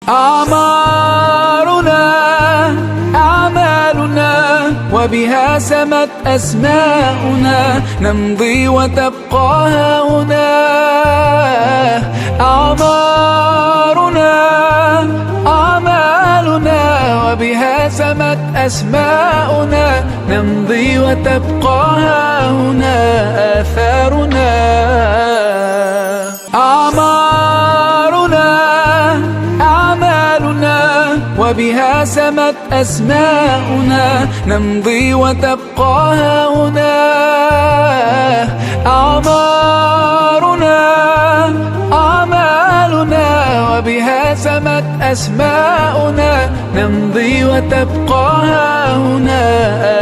أعمارنا أعمالنا وبها سمت أسماؤنا نمضي وتبقى هنا أعمارنا أعمالنا وبها سمت أسماؤنا نمضي وتبقى هنا آثارنا أعمارنا أعمالنا وبها سمت أسماؤنا نمضي وتبقى هنا أعمارنا أعمالنا وبها سمت أسماؤنا نمضي وتبقى هنا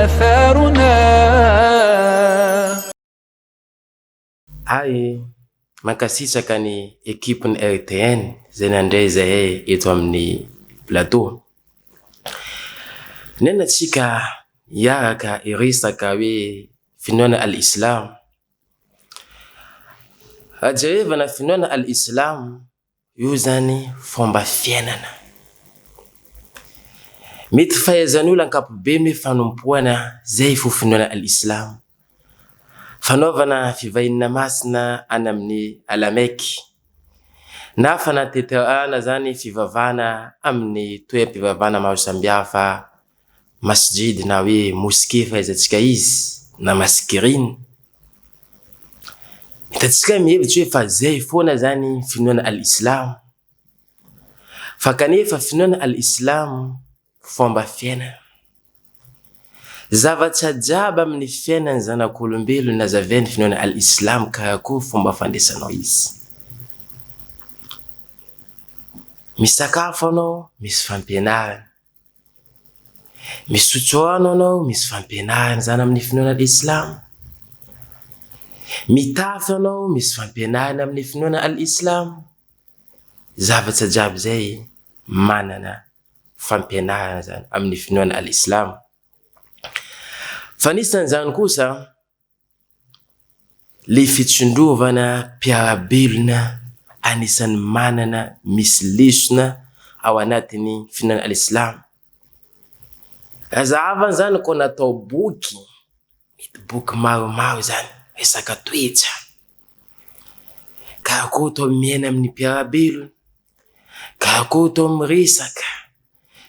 آثارنا. Hay, mankasitraka ny ekipan'ny RTN izay nandray izahay eto amin'ny plateau. Nena tsika hiaraka hiresaka hoe finoana al-Islam. Raha jerevana finoana al-Islam, io zany fomba fiainana. Mety fahaizan'olo ankapobeny hoe fanompoana zay fo finoana al-Islam. Fanaovana fivahiniana masina any amin'ny à la Mecque, na fanatanterahana zany fivavahana amin'ny toeram-pivavahana maro samihafa, masjid na hoe mosquée fahaizantsika izy, na maskirina. Hitantsika mihevitra hoe fa zay foana zany finoana al-Islam. Fa kanefa finoana al-Islam fomba fiainana. Zavatra jiaby amin'ny fiainan'ny zanak'olombelona nazavain'ny finoana al-Islam karakory fomba fandraisanao izy. Misakafo anao, misy fampianarana. Misotro rano anao, misy fampianarana izany amin'ny finoana al-Islam. Mitafy anao, misy fampianarana amin'ny finoana al-Islam. Zavatra jiaby izay manana fampianarana izany amin'ny finoana al-Islam. Fa anisan'izany kosa le fitsindrovana mpiara-belona anisan'ny manana misy lesona ao anatin'ny finoana al-Islam. Raha zahavana zany koa natao boky, mety boky maromaro zany resaka toetra, karakory atao miaina amin'ny mpiara-belona, karakory atao miresaka,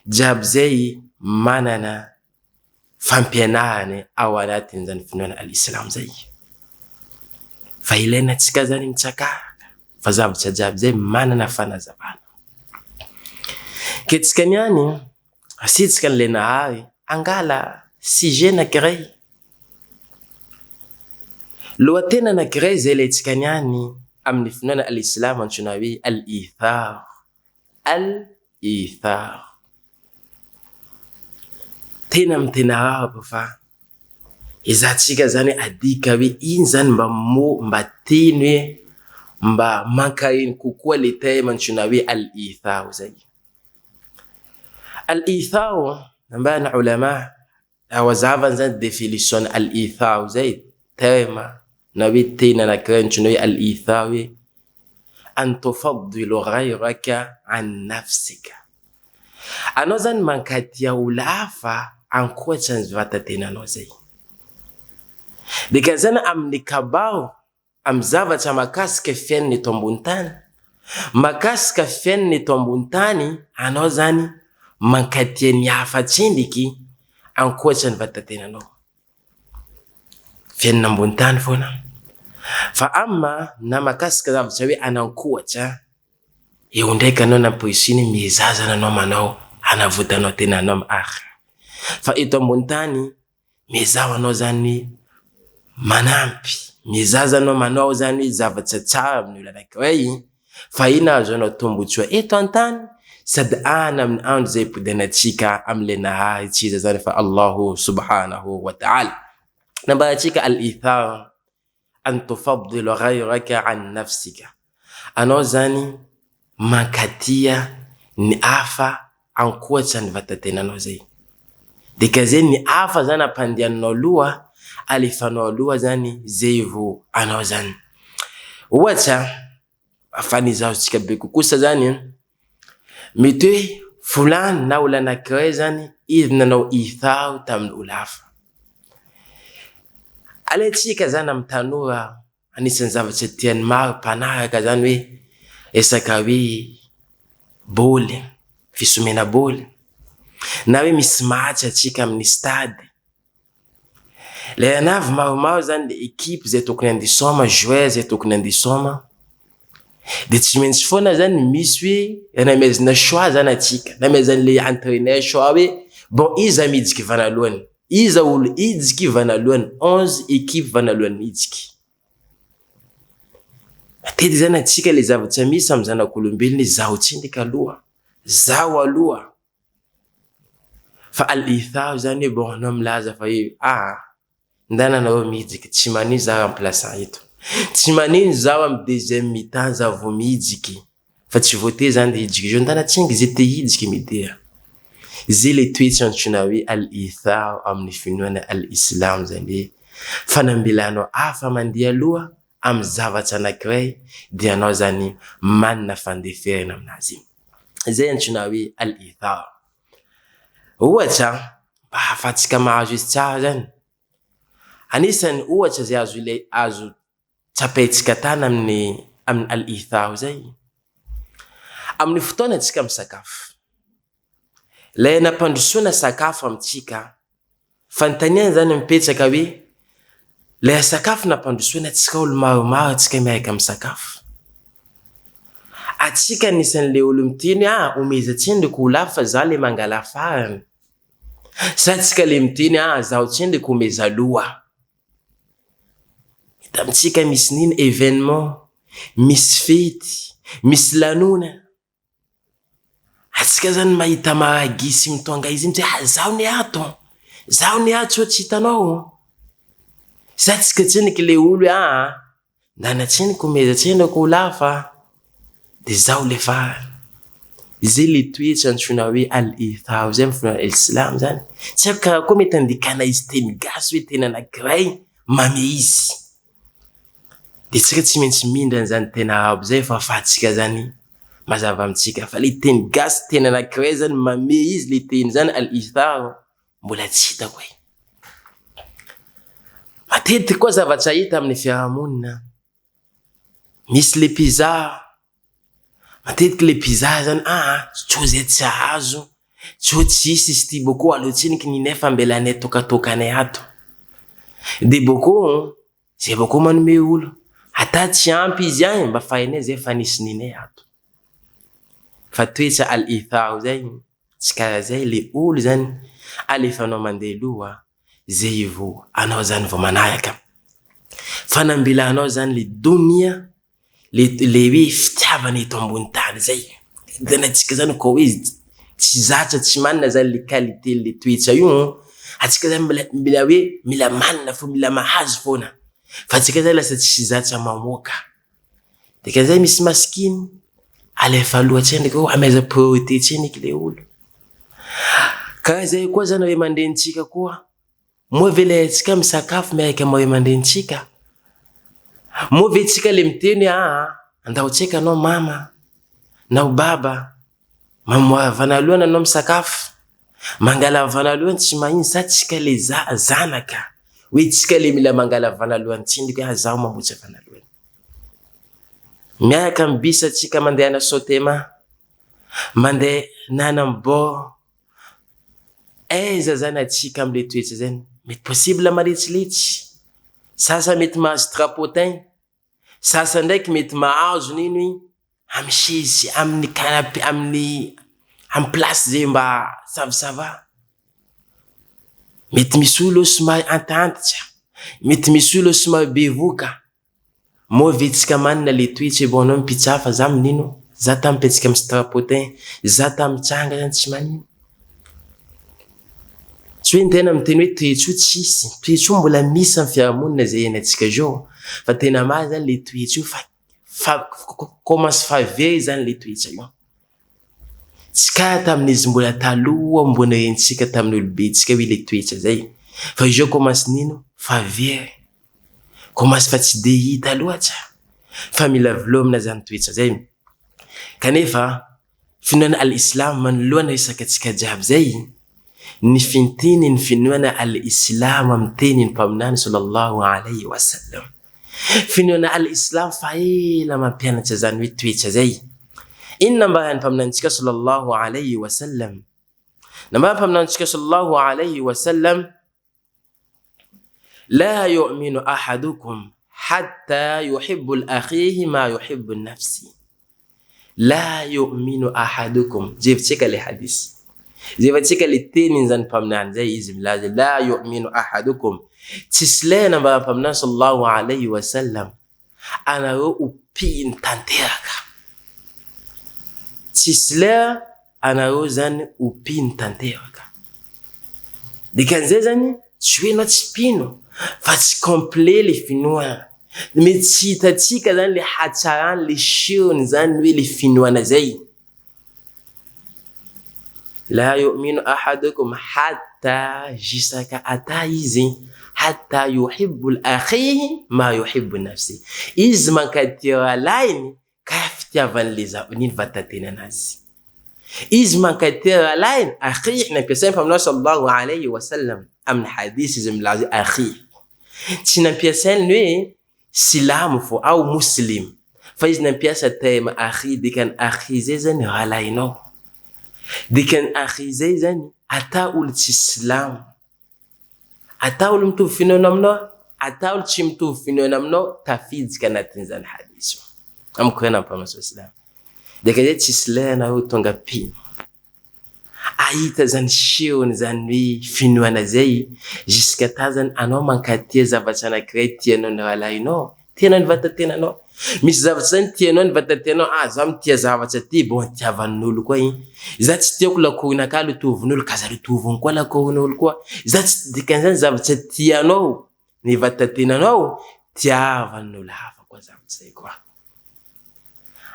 jiaby zay manana fampianarany ao anatin'izany finoana al-Islam zay. Fa ilaina antsika zany mitsakaraka fa zavatra jiaby zay manana fanazavana. Ke tsika niany asitsika an'ilay Nahary angala sujet anankiray, lohateny anankiray zay ilaintsika niany amin'ny finoana al-Islam antsoina hoe al-Ithar. Al-Ithar. Tena amin'ny teny arabo fa ezahantsika zany hoe adika hoe ino zany mba mot mba teny hoe mba mankahery kokoa le terme antsoina hoe Al-Ithar zay. Al-Ithar nambaran'ny ulama Raha hazavana zany definition al-ithar zay, terme na hoe teny anakiray antsoina hoe al-ithar hoe an tufaddilu ghayraka an nafsika. Anao zany mankatia olo hafa ankoatra ny vata-tenanao zay. Dikan'izany amin'ny kabaro amin'ny zavatra mahakasika fiainana eto ambony tany, mahakasika fiainana eto ambony tany, anao zany mankatia ny hafa tsendriky ankoatra ny vatatenanao. Fiainana ambony tany foana. Fa amma na mahakasika zavatra hoe anankoatra, eo ndraiky anao namporisihina miezaha zany anao manao hanavotanao tenanao amin'ny akhira. Fa eto ambony tany Miezaha anao zany hoe manampy, miezaha zany anao manao zany hoe zavatra tsara amin'ny olona anankiray fa iny ahazoanao tombotsoa eto an-tany sady any amin'ny andro izay hipodianantsika amin'ilay Nahary tsy iza zany fa Allahu subhanahu wa ta'ala. Nambarantsika al-ithar an tufaddilu ghayraka an nafsika, anao zany mankatia ny hafa ankoatra ny vatatenanao zay, dikan'izay ny hafa zany ampandehaninao loha, alefanao aloha zany zay vao anao zany, ohatra fa ny azontsika be kokoa zany. Mety hoe fulani na olona anankiray zany izy nanao ithar tamin'ny olo hafa. Alaintsika zany amin'ny tanora anisan'ny zavatra tian'ny maro mpanaraka zany hoe resaka hoe baoly, fisomena baoly, na hoe misy match antsika amin'ny stade. Ilay anavy maromaro zany le equipe zay tokony handeha hisaoma, joueur zay tokony handeha hisaoma, de tsy maintsy foana zany misy hoe namezana choix zany antsika, namezan'le entraineur choix hoe bon iza mihidiky vanalohany, iza olo hidiky vanalohany, 11 equipe vanalohany mihidiky. Matetiky zany antsika le zavatra misy amin'ny zanak'olombelona izaho tsindrika aloha, zaho aloha. Fa al-ithar zany hoe bon anao milaza fa hoe aa ndana nareo mihijiky tsy manino za remplaçant eto, tsy manino zaho amy deuxième mi-temps za vao mihijiky fa tsy voatery zany de hijiky zao ndana tsingy ze te hijiky midera. Zay le toetra antsoina hoe al-ithar amin'ny finoana al-islam zany hoe fanambelanao hafa mandeha aloha amin'ny zavatra anankiray dia anao zany manana fandeferana aminazy iny. Izay antsoina hoe al-ithar. Ohatra, mba ahafahantsika mahazo izy tsara zany, anisan'ny ohatra izay azo ilay azo tsapaintsika tana amin'ny amin'ny al-ithar izay, amin'ny fotoana antsika misakafo, ilay nampandrosoana sakafo amintsika Fanontaniana zany mipetraka hoe ilay sakafo nampandrosoina antsika olo maromaro antsika miaraka misakafo. Antsika anisan'le olo miteny hoe ah omeza tsendriky ho lafo fa za le mangala farany. Sa antsika le miteny ah zaho tsendriky omeza loha. Hita amintsika misy n'ino événement, misy fety, misy lanonana. Antsika zany mahita maragisy mitonga izy iny ah zaho ny ato, zaho ny ato sao tsy hitanao. Za tsika tsiniky le olo hoe aa ndana tsiniko omeza tsiniko ho lafo a, de zaho le farany. Zay le toetra antsoina hoe al-ithar zay amin'ny finoana islam zany. Tsy haiko karakory mety andikana izy teny gasy hoe teny anakiray mame izy. Dia tsika tsy maintsy mindrana izany teny arabo izay fa afahantsika zany mazava amintsika fa le teny gasy teny anakiray zany mamehy izy le teny zany al ithar mbola tsy hitako e. Matetiky koa zavatra hita amin'ny fiarahamonina, misy le mpizaha, matetiky le mpizaha zany aa sao zay tsy ahazo, sao tsy hisy izy ity bôkô aleo tsiniky ny nefa ambelanay tokatokanay ato, de bôkô Zay avao koa manome olo. Ata tsy ampy izy agny mba fahainay zay fa nisy ninay ato. Fa toetra al ithar zay tsy karaha zay le olo zany alefanao mandeha loha zay vo anao zany vao manaraka. Fa nambelanao zany le donia Le le hoe fitiavana eto ambony tany zay, tena antsika zany koa hoe tsy zatra tsy manana zany le qualité le toetra io an, antsika zany mila mila hoe mila manana fô mila mahazo foana, fa antsika zany lasa tsy zatra mamoaka, dikan'izay misy masikiny alefa aloha tsendriky ô amaiza priorité tsendriky le olo, karaha zay koa zany ray aman-drenintsika koa. Moa ve ilay antsika misakafo miaraka amin'ny ray aman-drenintsika? Moa ve tsika ilay miteny hoe aa andao tsika anao mama na ho baba, mamoaha vanalohany anao misakafo, mangala vanalohany tsy mahino sa tsika ilay za zanaka hoe tsika ilay mila mangala vanalohany tsindriko hoe zaho mamoatra vanalohany. Miaraka amin'ny bus antsika mandeha any Sotema, mandeha na any amin'ny bord Aiza zany atsika amle toetra zany? Mety possible maletsyletsy, sasany mety mahazo trapotin, sasany ndraiky mety mahazo nino i amy chaise amin'ny canapé amin'ny amy place zay mba ça ça va. Mety misy olo somary antiantitra, mety misy olo somary bevoka. Moa ve tsika manana le toetra bon anao mipitsaha fa za minino, za ta mipetsaka am strapotin, za ta mitsanga zany tsy manino. Tsy hoe ny tena miteny hoe toetsoa tsisy, toetsoa mbola misy am fiarahamonina zay iainantsika zao fa tena marina zany le toetsoa fa fa commence fa very zany le toetra io. Tsy karaha tamin'izy mbola taloha mbo nirentsika tamin'ny olobentsika hoe le toetra zay fa izao commence nino fa very. Komasy fa tsy dia hita loatra fa mila velomina zany toetra zay. Kanefa Finoana al-Islam manoloana resaka antsika jiaby zay, ny fintiny ny finoana al-Islam amin'ny tenin'ny Mpaminany sallallahu alayhi wa sallam. Finoana al-Islam fa ela mampianatra zany hoe toetra zay. Inona ambaran'ny Mpaminanintsika sallallahu alayhi wa sallam? Nambaran'ny Mpaminanintsika sallallahu alayhi wa sallam, La yu'minu ahadukum hatta yuhibbu li akhihi ma yuhibbu li nafsi. La yu'minu ahadukum. Jerevintsika ilay hadith. Jerevantsika ilay tenin'izany mpaminany izay izy milaza la yu'minu ahadukum. Tsisy lay nambaran'ny mpaminany sallallahu alayhi wa sallam anareo ho mpino tanteraka. Tsisy lera anareo zany ho mpino tanteraka. Dikan'izay zany tsy hoe enao tsy mpino fa tsy complet le finoana. Mety tsy hitantsika zany le hatsarany le sirony zany hoe le finoana zay. La yu'minu ahadukum hatta jusqu'à ata izy hatta yuhibbu li akhihi ma yuhibbu nafsihi. Izy mankatia rahalahiny ka fitiavan'le zaon'iny vatatenanazy. Izy mankatia rahalahiny, akhihi, nampiasain'ny Mpaminany sallallahu alayhi wa sallam amin'ny hadith izy milaza hoe akhihi. Tsy nampiasainy ny hoe Silamo fô aho muslim fa izy nampiasa terme akhi dikany akhi zay zany rahalahinao dikany akhi zay zany ata olo tsy silamo ata olo mitovy finoana aminao ata olo tsy mitovy finoana aminao tafiditra anatin'izany hadith io amiko zany ampamasao silamo dikany zay tsisy lera nareo tonga mpino. Ahita zany sehony zany hoe finoana zay jusqu'à tazany anao mankatia zavatra anakiray tianao ny rahalahinao, tianao ny vatatenanao. Misy zavatra zany tianao ny vatatenanao, ah za mitia zavatra ty bon tiavan'olo koa iny, za tsy tiako lakoronakahy lotovin'olo ka za lotoviny koa lakoron'olo koa, za tsy, dikan'izany zavatra tianao ny vatatenanao tiavan'olo hafa koa zavatra zay koa.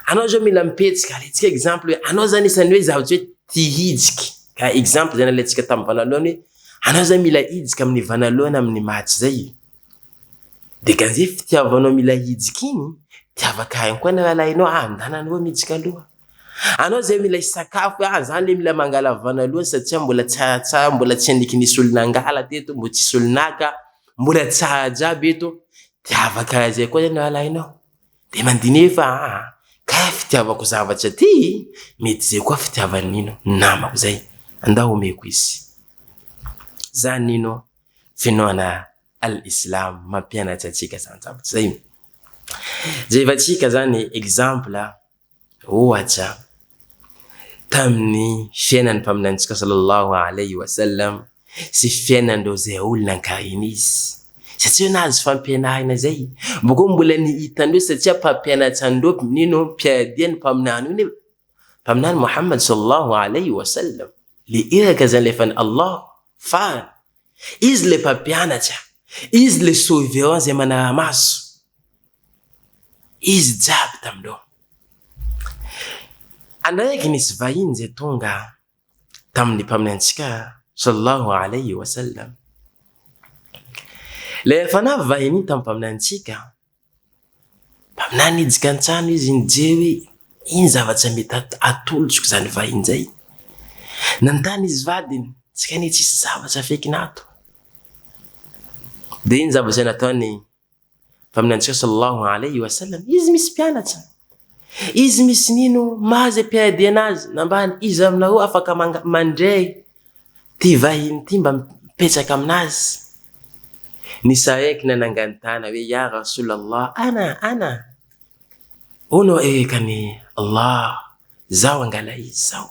Anao zao mila mipetsika, alaintsika exemple hoe anao zany isan'ny hoe zavatra hoe tia hijiky, ka exemple zany alaintsika tamin'ny vanalohany hoe anao zany mila hijiky amin'ny vanalohany amin'ny match zay, dikan'izay fitiavanao mila hijiky iny, tiavaka ihany koa ny rahalahinao, ah ndana anao mihijiky aloha. Anao zay mila hisakafo hoe ah za le mila mangala vanalohany satria mbola tsaratsara, mbola tsy andiky nisy olo nangala teto, mbo tsisy olo naka, mbola tsara jiaby eto, tiava karaha zay koa zany rahalahinao. De mandiniha fa aa kay fitiavako zavatra ty mety zay koa fitiavan'ino namako zay, andao omeko izy. Zany ino finoana al-islam mampianatra antsika zany zavatra zay. Jerevantsika zany exemple Ohatra, tamin'ny fiainan'ny Mpaminanintsika sallallahu alaihi wa sallam sy fiainan'ireo izay olona nankahaina izy. Satria hoe nahazo fampianarana izay. Bokeo mbola ny hitandreo satria mpampianatra an'ireo nino mpiara-dia ny Mpaminany io nefa Mpaminany Muhammad sallallahu alaihi wa sallam. Le iraka izay nalefan'i Allah farany. Izy le mpampianatra, izy le souverain izay manara-maso. Izy jiaby tamin'ireo. Andraiky nisy vahiny izay tonga tamin'ny mpaminantsika sallallahu alayhi wa sallam. Ilay efa navy vahiny iny tamin'ny mpaminantsika, Mpaminany nidika an-trano izy nijery hoe ino zavatra mety atolotriko izany vahiny izay. Nanontany izy vadiny, tsika anie tsisy zavatra fekina ato. Dia ino zavatra nataony mpaminantsika sallallahu alayhi wa sallam, izy misy mpianatra, izy misy nino maha izay mpiara-dia anazy, nambany iza aminareo afaka mandray Ty vahiny ty mba mipetraka aminazy. Ny saraiky nanangany tana hoe Ya Rasulallah, ana, ana. Hono erekany Allah, zaho angala izy zao.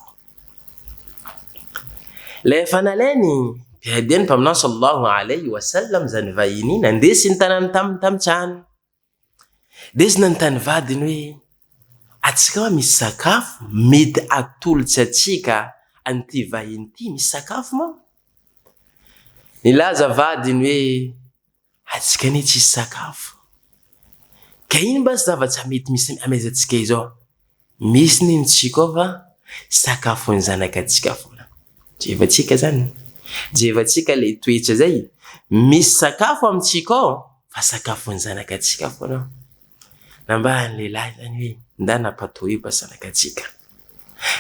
Lefa nalainy mpiadiany Mpaminany sallallahu alayhi wa sallam zany vahiny iny, nandesiny tanany tam tam trano. Dia izy nanontany vadiny hoe, Antsika va misy sakafo mety atolotsy antsika an'ity vahiny ity? Misy sakafo moa? Nilaza vadiny hoe, Antsika anie tsisy sakafo. Ka ino mba zavatra mety misy amezantsika izao? Misy ny ntsika ao fa sakafon'ny zanakatsika foana. Jerevantsika zany. Jerevantsika le toetra zay. Misy sakafo amintsika ao fa sakafon'ny zanakatsika foana ao. Nambaran'ny lehilahy zany hoe ndana patoiba zanakatsika.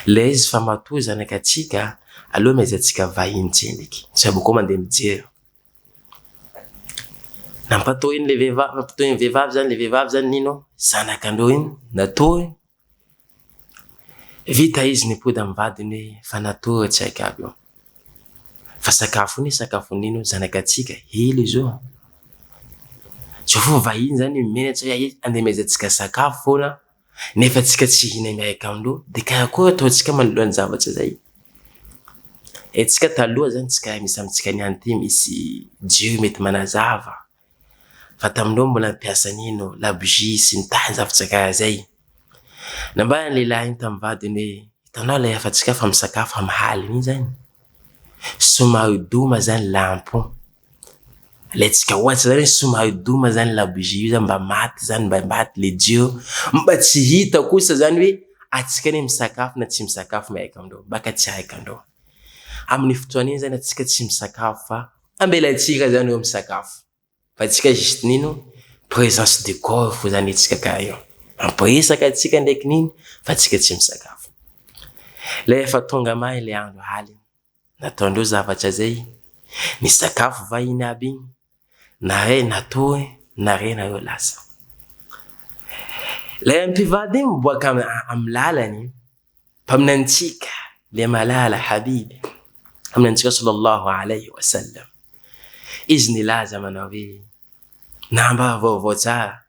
Ilay izy fa matoa zanakatsika, aleo amezantsika vahiny tsendriky, tsy abokao mandeha mijery. Nampatorin'ilay vehivavy, nampatorin'ny vehivavy zany, ilay vehivavy zany nino zanakandreo iny, natory. Vita izy nipody amin'ny vadiny hoe fa natory tsy haiko aby io. Fa sakafo iny sakafo nino zanakatsika, hely izy io. Tsy fo vahiny zany menatra hoe andeha amezantsika sakafo foana. Nefa tsika tsy hihina miaraka amindreo de karakory ataontsika manoloana zavatra zay? E tsika taloha zany tsy karaha misy amintsika niany ty misy jiro mety manazava fa tamindreo mbola nampiasa an'ino labozia sy ny tariny zavatra karaha zay. Nambaran'ny lehilahy iny tamin'ny vadiny hoe hitanao ilay hafa tsika fa misakafo amin'ny halina iny zany somary doma zany lampo. Alaintsika ohatra zany hoe somary doma zany labozia io zany mba maty zany mba maty le jiro, mba tsy hita kosa zany hoe antsika anie misakafo na tsy misakafo miaraka amindreo, baka tsy araka andreo. Amin'ny fotoana iny zany antsika tsy misakafo fa ambelantsika zany ireo misakafo, fa antsika juste nino présence du corps fo zany antsika karaha io, mampiresaka antsika ndraiky nino fa antsika tsy misakafo. Ilay efa tonga mahay ilay andro alina. Nataondreo zavatra zay, nisakafo vahiny aby igny, nare natory, nare nareo lasa. Lay mpivady igny miboaka amy lalany, mpaminanintsika le malala habiby, mpaminanintsika sallallahu alayhi wa sallam, izy nilaza manao hoe, nambara vaovao tsara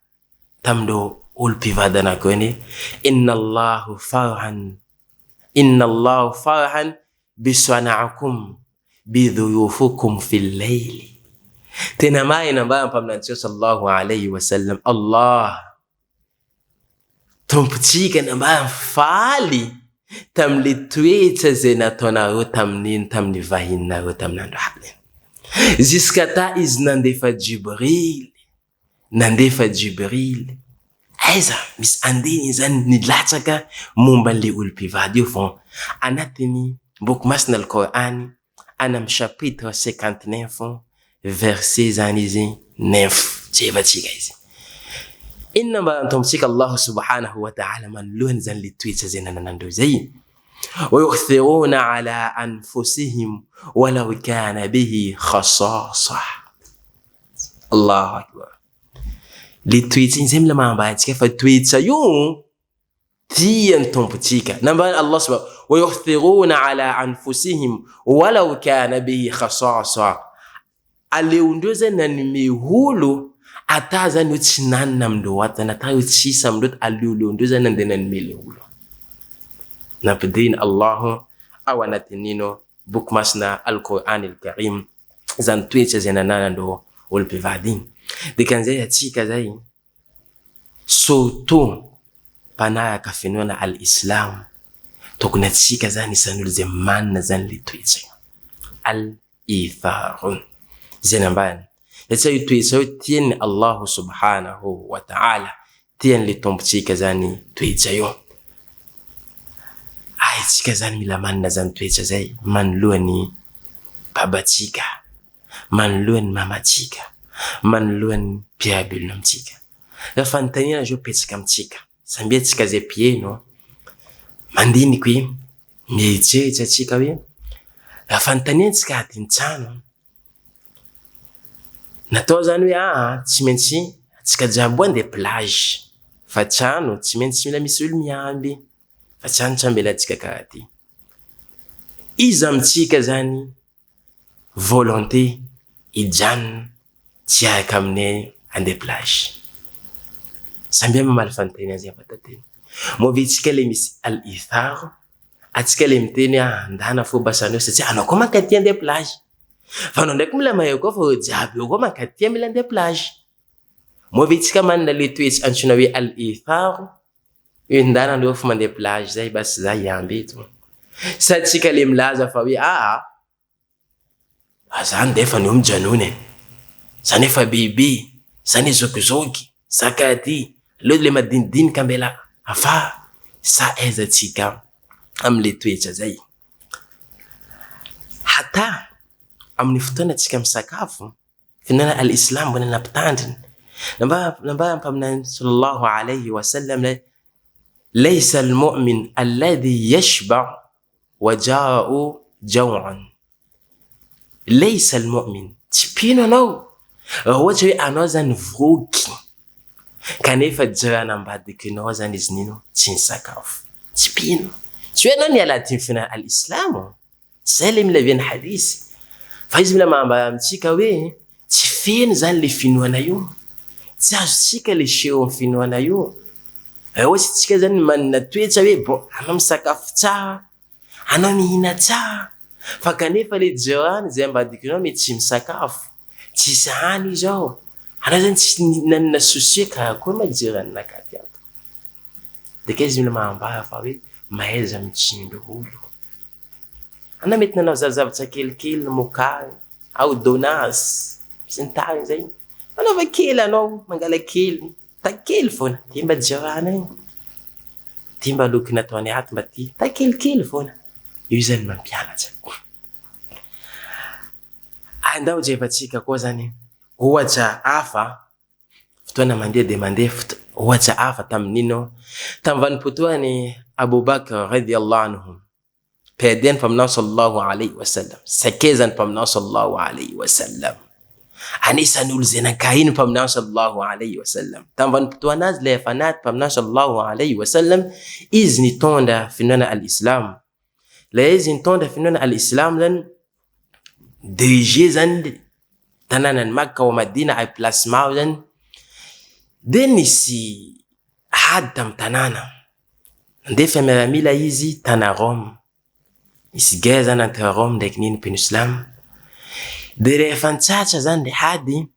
tamin'ireo olom-pivady anankiroa iny, Inna Allahu farhan, Inna Allahu farhan bi swana'akum bi dhuyufukum fil layli. Tena marina nambaran'ny Mpaminanintsika sallallahu alayhi wa sallam, Allah Tompontsika nambarany faly tamin'ilay toetra izay nataonareo tamin'iny tamin'ny vahininareo tamin'ny andro alina. Jusqu'à ta izy nandefa Jibril nandefa Jibril, aiza misy andininy zany nilatsaka momba an'le olom-pivady io vao anatin'ny boky masina al-Kor'any any amin'ny chapitre 59 verset zany izy neuf jerevantsika izy. Inona mba antompitsika Allah subhanahu wa ta'ala manoloana zany le toetra zay nananandreo zay? Wa yu'thiruna ala anfusihim walau kana bihi khasasa. Allahu Akbar. Le toetra iny zay mila mahambara antsika fa toetra io tia ny Tompontsika. Nambaran'i Allah subhanahu wa yu'thiruna ala anfusihim walau kana bihi khasasa. Aleondreo zany nanome olo ata zany io tsy nanana amindreo ato zany ata io tsy isa amindreo ato aleoleondreo zany nandeha nanome le olo. Nampidiriny Allah ao anatin'ino Boky masina Al-Qur'an al-Karim izany toetra izay nananan'ireo olom-pivady iny. Dikan'izay antsika izay surtout mpanaraka finoana al-Islam tokony antsika izany isan'olo izay manana izany le toetra io. Al-Itharun. Izay nambarany. Satria io toetra io tian'ny Allahu subhanahu wa ta'ala. Tian'le Tompontsika zany toetra io. Hay tsika zany mila manana zany toetra zay manoloa ny babantsika, manoloa ny mamantsika, manoloa ny mpiara-belona amintsika. Raha fanontaniana zao apetsaka amintsika, samby antsika zay mpiheno mandiniky hoe, mieritreritra antsika hoe, raha fanontaniantsika adin-trano, Natao zany hoe aa tsy maintsy antsika jiaby moa andeha plage fa trano tsy maintsy mila misy olo miamby fa trano tsy ambelantsika karaha ty. Iza amintsika zany volonté hijanona tsy hiaraka aminay andeha plage? Samia mamaly fanontaniana zay fa tantena. Moa ve tsika le misy al ithar Antsika le miteny hoe andana fô basanao satria anao koa mankaty andeha plage. Fa anao ndraiky mila mahay koa fa ireo jiaby eo koa mankaty mila andeha plage. Moa ve tsika manana le toetra antsoina hoe al ithar hoe ndana anareo fa mandeha plage zay basy za hiamby eto. Sa tsika le milaza fa hoe aa Za ndefa no mijanona e! Za nefa bebe, za ne zokizoky, za karaha ty, aleo le madinidinika ambela afara, sa aiza tsika amle toetra zay? Hata amin'ny fotoana tsika misakafo, finoana al islam mbola nampitandrina, nambara nambara mpaminany sallallahu alayhi wa sallam. Laysa al-mu'min alladhi yashba' wa jara'u jaw'an. Laysa al-mu'min, tsy mpino anao raha ohatra hoe anao zany voky kanefa jirana ambadikinao zany izy nino tsy nisakafo. Tsy mpino. Tsy hoe anao niala aty finoana al-islamo. Zay le mila avian'ny hadith. Fa izy mila manambara amintsika hoe tsy feno zany le finoana io. Tsy azontsika le seho finoana io. Raha ohatry tsika zany manana toetra hoe bon anao misakafo tsara, anao mihina tsara, fa kanefa le jirany zay ambadikinao mety tsy misakafo, tsisy hany izy ao, anao zany tsy nanana souci hoe karakory ma jiraninakahy ty ato. De kay izy mila manambara fa hoe mahaiza mitsindry olo. Anao mety nanao zavazavatra kelikely mokary, ao donas, sy ny tariny zay. Manaova kely anao, mangala kely, ta kely foana, ty mba jirana iny, ty mba loky nataony ato mba ty, ta kelikely foana. Io zany mampianatra. Andao jerevantsika koa zany ohatra hafa, fotoana mandeha dia mandeha, ohatra hafa tamin'ino? Tamin'ny vanim-potoan'i Abou Bakr radiallahu anhu. Mpiadian'ny Mpaminany sallallahu alayhi wa sallam, sakaizan'ny Mpaminany sallallahu alayhi wa sallam, anisan'ny olo izay nankahin'ny Mpaminany sallallahu alayhi wa sallam. Tamin'ny vanim-potoana azy ilay efa naty Mpaminany sallallahu alayhi wa sallam, izy nitondra finoana al-Islam. Ilay izy nitondra finoana al-Islam zany, dirigé zany tanànan'i Makka ao Madina ary place maro zany, dia nisy ady tamin'ny tanàna. Nandefa miaramila izy tany à Rome. Nisy guerre zany entre Rome ndraiky nino mpino silamo. De rehefa nitsahatra zany le ady,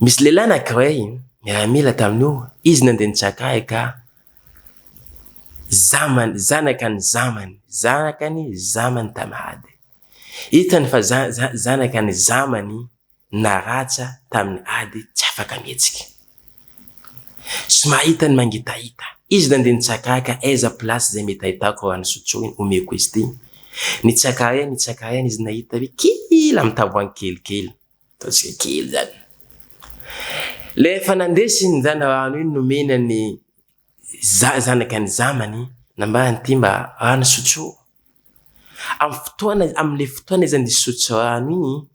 misy lehilahy anankiray miaramila tamin'io, izy nandeha nitsakahika zamany, zanakany zamany, zanakany zamany tamin'ny ady. Hitany fa zanakany zamany naratra tamin'ny ady tsy afaka mihetsika. Tsy mahita ny mangetaheta. Izy nandeha nitsakaka aiza place izay mety ahitako rano sotsoiny omeko izy ity. Nitsakaheny nitsakaheny izy nahita hoe kely amin'ny tavoahangy kelikely. Ataontsika kely zany. Le efa nandesiny zany rano iny nomena ny zanaka ny zamany, nambarany ity mba rano sotro. Amin'ny fotoana amin'le fotoana izy andeha hisotro rano iny,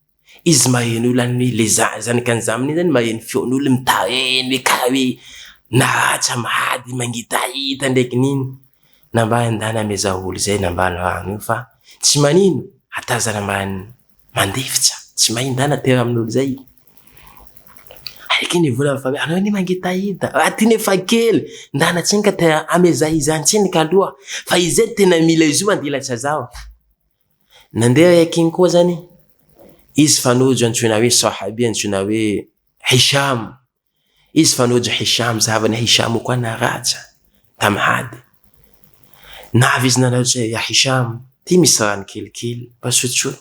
Izy maheno olona any hoe le zanaka ny zamany iny zany maheno feon'olona mitaraina hoe karaha hoe naratra mady mangetaheta ndraiky n'ino, nambarany ndana ameza olo zay nambany rano io fa tsy manino hatazana ambany mandefitra tsy mahay ndana tera amin'olo zay, araka iny volany fa hoe anao anie mangetaheta raha ty nefa kely ndana tsendriky tera ameza izany tsendriky aloha fa izay tena mila izy io mandilatra zaho. Nandeha Yakin koa zany izy fanojo antsoina hoe sahabi antsoina hoe Hisham, izy fanojo Hisham zahavany Hisham koa naratra tamin'ny ady, navy izy nanao hoe ya Hisham ty misy rano kelikely mba sotroy,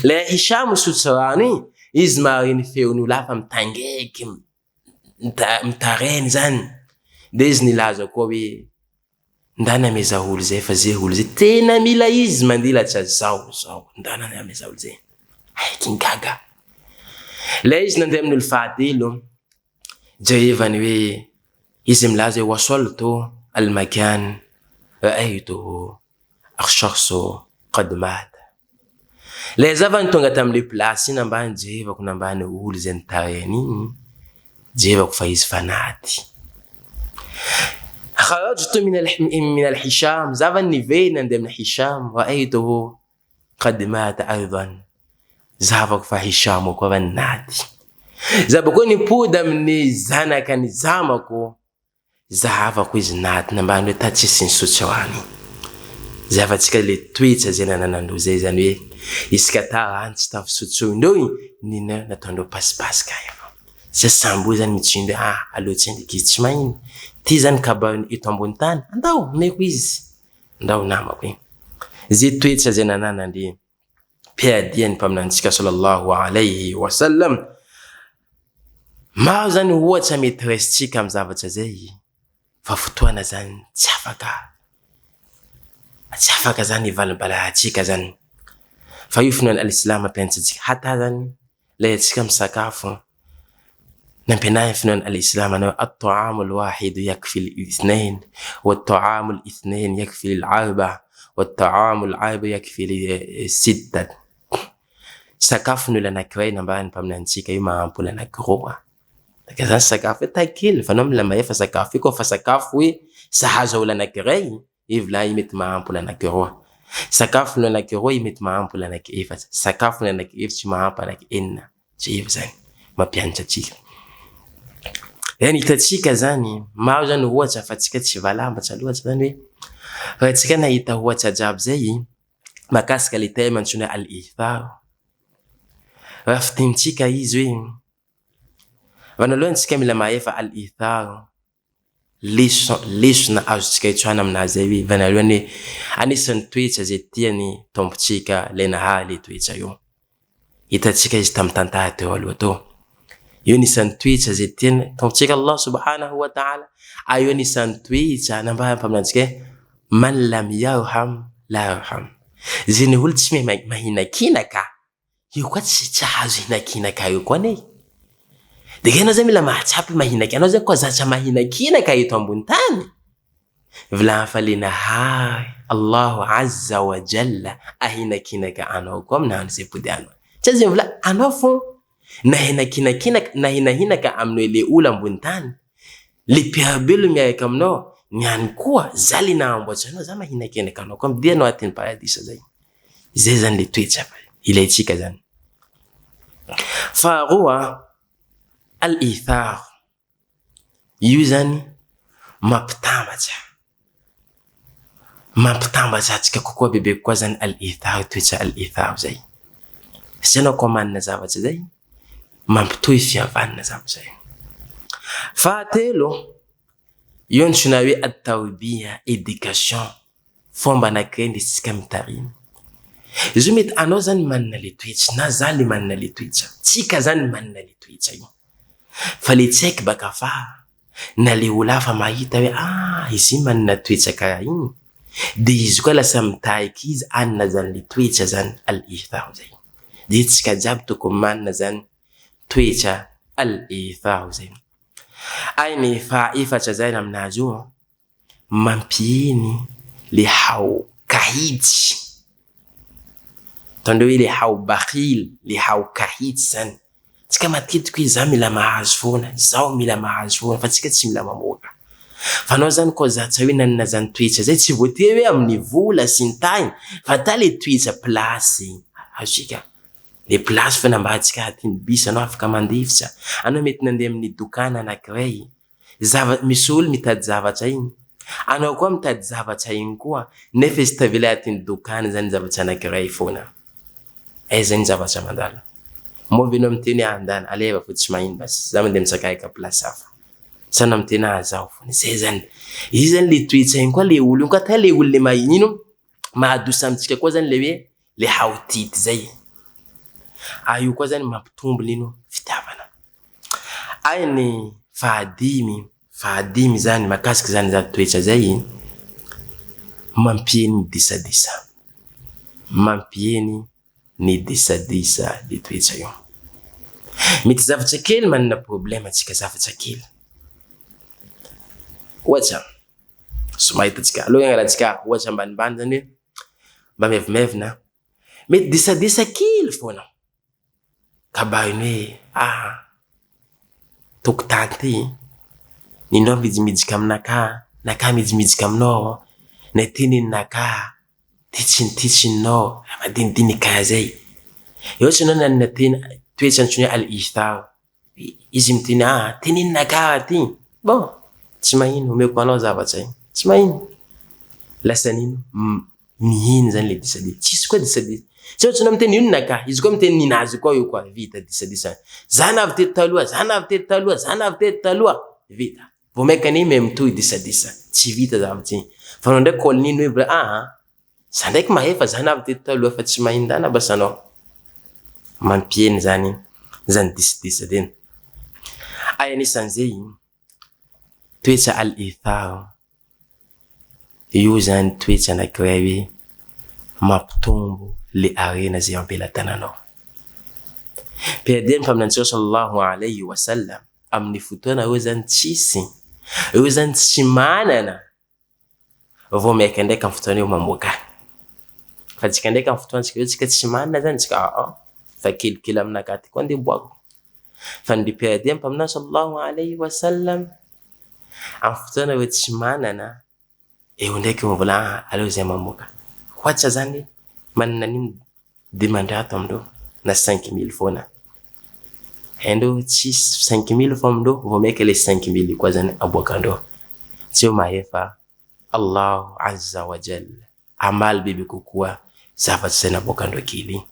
le Hisham misotro rano iny izy mahare ny feon'olo hafa mitangaiky mitaraina zany, de izy nilaza koa hoe Ndana ameza olo zay fa ze olo zay tena mila izy mandilatra zao zao ndana ameza olo zay aiky gaga lay izy nandeha amin'ny olo fahatelo jerevany hoe izy milaza hoe wasolto al makan ra'aytuhu ash-shakhsu qad mata Ilay zava ny tonga tamin'ilay place iny ambany jerevako nambany olo izay nitarihany iny, jerevako fa izy fa naty. Kharajtu min al min al Hisham, zava niverina nandeha amin'i Hisham, ra'aytuhu qad mata aydan, zavako fa Hisham koa fa naty. Za bakeo nipody amin'ny zanaka ny zamako, Zahavako izy naty nambany hoe ta tsisy nisotro rano. Zahavantsika le toetra zay nananandreo zay zany hoe isaka ta rano tsy tafisotsoindreo igny nina nataondreo pasipasy ka efa. Zay sambo io zany mitsindry hoe ah aleo tsendriky izy tsy magnino. Ty zany kabariny eto ambony tany andao omeko izy ndao namako igny. Zay toetra zay nananandre mpiadian'ny Mpaminanintsika sallallahu alayhi wa sallam. Maro zany ohatra mety raisintsika amin'ny zavatra zay fa fotoana zany tsy afaka tsy afaka zany hivalim-balahantsika zany. Fa io finoana al-islam mampianatra antsika hata zany ilay antsika misakafo. Nampianarin'ny finoana al-Islam anao hoe, At-ta'amu al-wahidu yakfi lil-ithnain, wa-ta'amu al-ithnain yakfi lil-arba, wa-ta'amu al-arba yakfi li-sitta. Sakafo ny olona anankiray nambaran'ny mpaminanintsika io mahampy olona anankiroa. Ka zany sakafo hoe takely fa anao mila mahefa sakafo io koa fa sakafo hoe sahaza olona anankiray io vilany io mety mahampy olona anankiroa. Sakafo ny olona anankiroa io mety mahampy olona anankiefatra. Sakafo ny olona anankiefatra io mahampy anankienina. Zay eo zany mampianatra antsika. Zany hitantsika zany, maro zany ohatra fa tsika tsy valambatra loatra zany hoe fa tsika nahita ohatra jiaby zay mahakasika le thème antsoina hoe al-ithar. Raha fintinitsika izy hoe voalohany tsika mila mahefa al-ithar leson lesona azontsika itsoahana aminazy zay hoe voalohany hoe anisan'ny toetra zay tian'ny Tompontsika ilay nahary le toetra io. Hitantsika izy tamin'ny tantara teo aloha teo. Io anisan'ny toetra izay tian'ny Tompontsika Allah subhanahu wa ta'ala. Ary io anisan'ny toetra nambaran'ny mpaminantsika hoe man lam yarham la yarham. Izay ny olona tsy mahay mahinakinaka, io koa tsy tsy ahazo hinakinaka io koa anie. Dia ianao zany mila mahatsapa hoe mahinakinaka, anao zany koa zatra mahinakinaka eto ambony tany. Vilany hafaliana hay Allahu Azza wa Jalla ahinakinaka anao koa amin'ny andro izay hipodianao. Tsy azo vilany anao fô nahinakinaka nahinahinaka amin'ny hoe le olo ambony tany, le mpiara-belona miaraka aminao, ny any koa za le nahamboatra anao za mahinakinaka anao koa midia anao aty ny paradisa zay. Zay zany le toetra ilaintsika zany. Faharoa, al-ithar. Io zany mampitambatra, mampitambatra antsika kokoa bebe kokoa zany al-ithar, toetra al-ithar zay. Satria anao koa manana zavatra zay, mampitohy fihavanana zavatra io. Fahatelo, io antsoina hoe at-tarbiya, éducation, fomba anankiray indesintsika mitarimy. Izy io mety anao zany manana le toetra na za le manana le toetra, tsika zany manana le toetra io. Fa le tsy haiko baka fa na le olo hafa mahita hoe ah izy iny manana toetra karaha iny de izy koa lasa mitarika izy hanana zany le toetra zany al-ithar zay. De tsika jiaby tokony manana zany toetra al-ithar zay. Hay ny faha efatra zany aminazy io mampiheny le hao kahitsy, ataondreo hoe le hao bakhil, le hao kahitsy zany, tsika matetiky hoe za mila mahazo foana, zaho mila mahazo foana fa tsika tsy mila mamoaka, fa anao zany koa zatra hoe nanana zany toetra zay, tsy voatery hoe amin'ny vola sy ny tariny fa ata le toetra place azontsika, le place fa nambarantsika aty ny bus anao afaka mandefitra, anao mety nandeha amin'ny dokana anakiray, Zava misy olo mitady zavatra igny, anao koa mitady zavatra igny koa, nefa izy tavela aty dokany zany zavatra anakiray fona, aiza igny zavatra mandalo? Moa ve anao miteny hoe andana aleva fo tsy magnino basy za mandeha mitsakaiaka place hafa, sa anao miteny ah zaho fona, zay zany, io zany le toetsaigny koa le olo io koa ta le olo le magnino mahadosa amintsika koa zany le hoe le haotity zay, ah io koa zany mampitombo nino fitiavana. Ay ny fahadimy, fahadimy zany mahakasika zany zany toetra zay, mampiheny ny disadisa, mampiheny ny disadisa le toetra io. Mety zavatra kely manana problème antsika zavatra kely, ohatra somary hitantsika aleo hialantsika ohatra ambanimbany zany hoe mba mievimaivina, mety disadisa kely foana. Kabariny hoe ah tokotany ty, ninao mijimijika aminakahy, nakahy mijimijika aminao, na ty neninakahy, ty tsy ty tsy ninao, raha madinidinika karaha zay. Eo tsy anao nanana tena toetra antsoina hoe al-ithar. Izy miteny ah tenenina kara ty, bon tsy mahino omeko anao zavatra iny, tsy mahino, lasa nino mihino zany le disadisa, tsisy koa disadisa, tsy ohatry ny miteny io ninakahy, izy koa miteny ninazy koa io koa, vita disadisa, za navy teto taloha, za navy teto taloha, za navy teto taloha, vita, vao maika anie miha mitohy disadisa, tsy vita zavatra iny, fa anao ndraiky kôl nino hoe ah Za ndraiky mahefa za navy teto taloha fa tsy mahindana basa anao. Mampihena zany zany disidisa zeny. Ay anisan'izay toetra al-ithar io zany toetra anakiray hoe mampitombo le harena zay am-pelatananao. Mpiadian'ny mpaminantsika sallallahu alayhi wa sallam. Amin'ny fotoana ireo zany tsisy, ireo zany tsy manana, vao maika ndraiky amin'ny fotoana io mamoaka. Fa tsika ndraiky amin'ny fotoantsika zao tsika tsy manana zany tsika aa fa kelikely aminakahy ty koa ndeha boako. Fa ny mpiara-dia amin'ny Mpaminany sallallahu alayhi wa sallam, amin'ny fotoana ireo tsy manana, eo ndraiky mivola aa aleo zay mamoaka. Hoatsa zany manana an'iny 500 amindreo na 5000 foana. Haindreo tsisy 5000 fô amindreo vao maika le 5000 io koa zany aboakandreo. Tsy eo mahefa Allahu azza wa jalla hamaly bebe kokoa zavatra izay naboakandreo kely igny.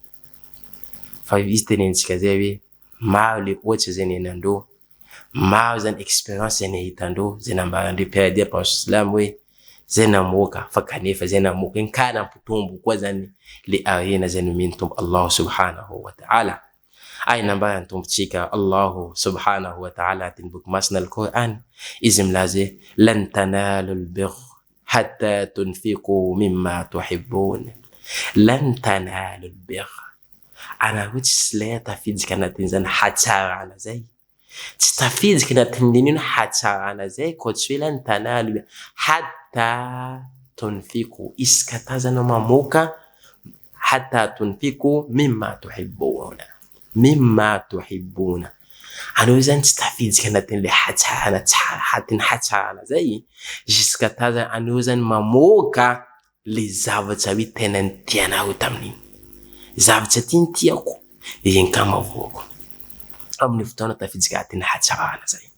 Fa izy tenenintsika zay hoe maro le ohatsa zay niainandreo, maro zany expérience zay nahitandreo, zay nambarandreo mpiara-dia mpamono silamo hoe zay namoaka fa kanefa zay namoaka igny ka nampitombo koa zany le harena zay nomen'ny Tompo Allahu subhanahu wa ta'ala. Ay nambaran'ny Tompontsika Allahu subhanahu wa ta'ala anatin'ny boky masina Al-Qur'an, izy milaza hoe lan tanalul birr hatta tunfiqu mimma tuhibbun. Lan tanalul birr. Anareo tsy lera tafiditra anatin'izany hatsarana zay. Tsy tafiditra anatin'iny ino hatsarana zay koa tsy hoe lan tanalu hatta tunfiqu isaka tazana mamoaka hatta tunfiqu mimma tuhibbuna mimma tuhibbuna anao zany tsy tafiditra anatin'le hatsarana tsara hatin'ny hatsarana zay jusqu'à tazana anao zany mamoaka le zavatra hoe tena nitianao tamin'iny zavatra ty ny tiako de iny ka mavoako amin'ny fotoana tafiditra anatin'ny hatsarana zay.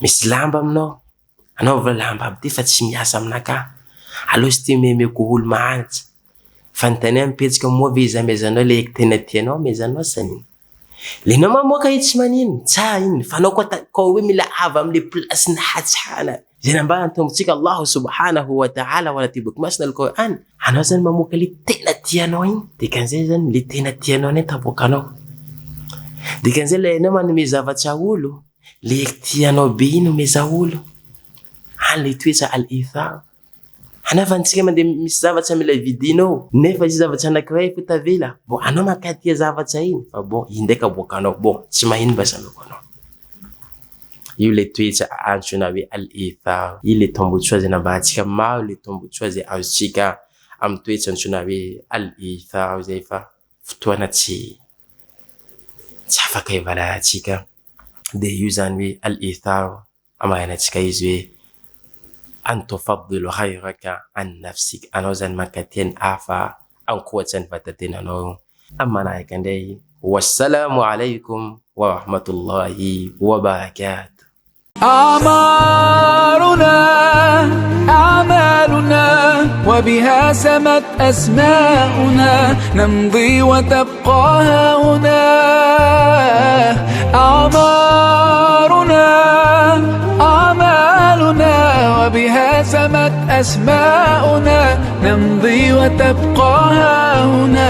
Misy lamba aminao, anao va lamba aby ty fa tsy miasa aminakahy, aleo izy ty omeko olo mahantra. Fanontania mipetraka moa ve izy amezanao le tena tianao amezanao sa nino? Le anao mamoaka io tsy manino, tsara iny, fa anao koa koa hoe mila avy amle place-n'ny hatsarana. Zay nambaran'ny Tompontsika Allahu subhanahu wa ta'ala ao anaty boky masina Al-Qur'an, anao zany mamoaka le tena tianao iny, dikan'izay zany le tena tianao iny tavoakanao. Dikan'izay le anao manome zavatra olo, le tianao be iny omeza olo. Any le toetra al-ithar. Anefa antsika mandeha misy zavatra mila vidinao, nefa izy zavatra anankiray efa tavela. Bon, anao mankatia zavatra iny, fa bon, iny ndraiky aboakanao. Bon, tsy mahino mba zamako anao. Io le toetra antsoina hoe al-ithar. Io le tombotsoa zay nambarantsika maro le tombotsoa zay azontsika amin'ny toetra antsoina hoe al-ithar zay fa fotoana tsy tsy afaka ivalarantsika. De io zany hoe al-ithar amaranantsika izy hoe an tufaddilu ghayraka an nafsik, anao zany mankatia ny hafa ankoatra ny vatatenanao. Amin'ny manaraka indray, wassalamu alaikum wa rahmatullahi wa barakatuh. أعمارنا أعمالنا وبها سمت أسماؤنا نمضي وتبقى هاهنا أعمارنا أعمالنا وبها سمت أسماؤنا نمضي وتبقى هاهنا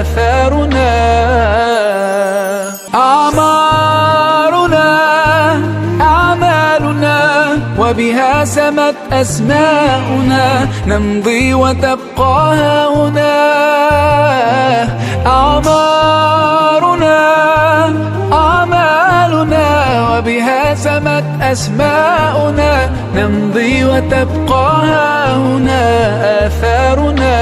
آثارنا أعمارنا أعمالنا وبها سمت أسماؤنا نمضي وتبقى هاهنا أعمارنا أعمالنا وبها سمت أسماؤنا نمضي وتبقى هاهنا آثارنا.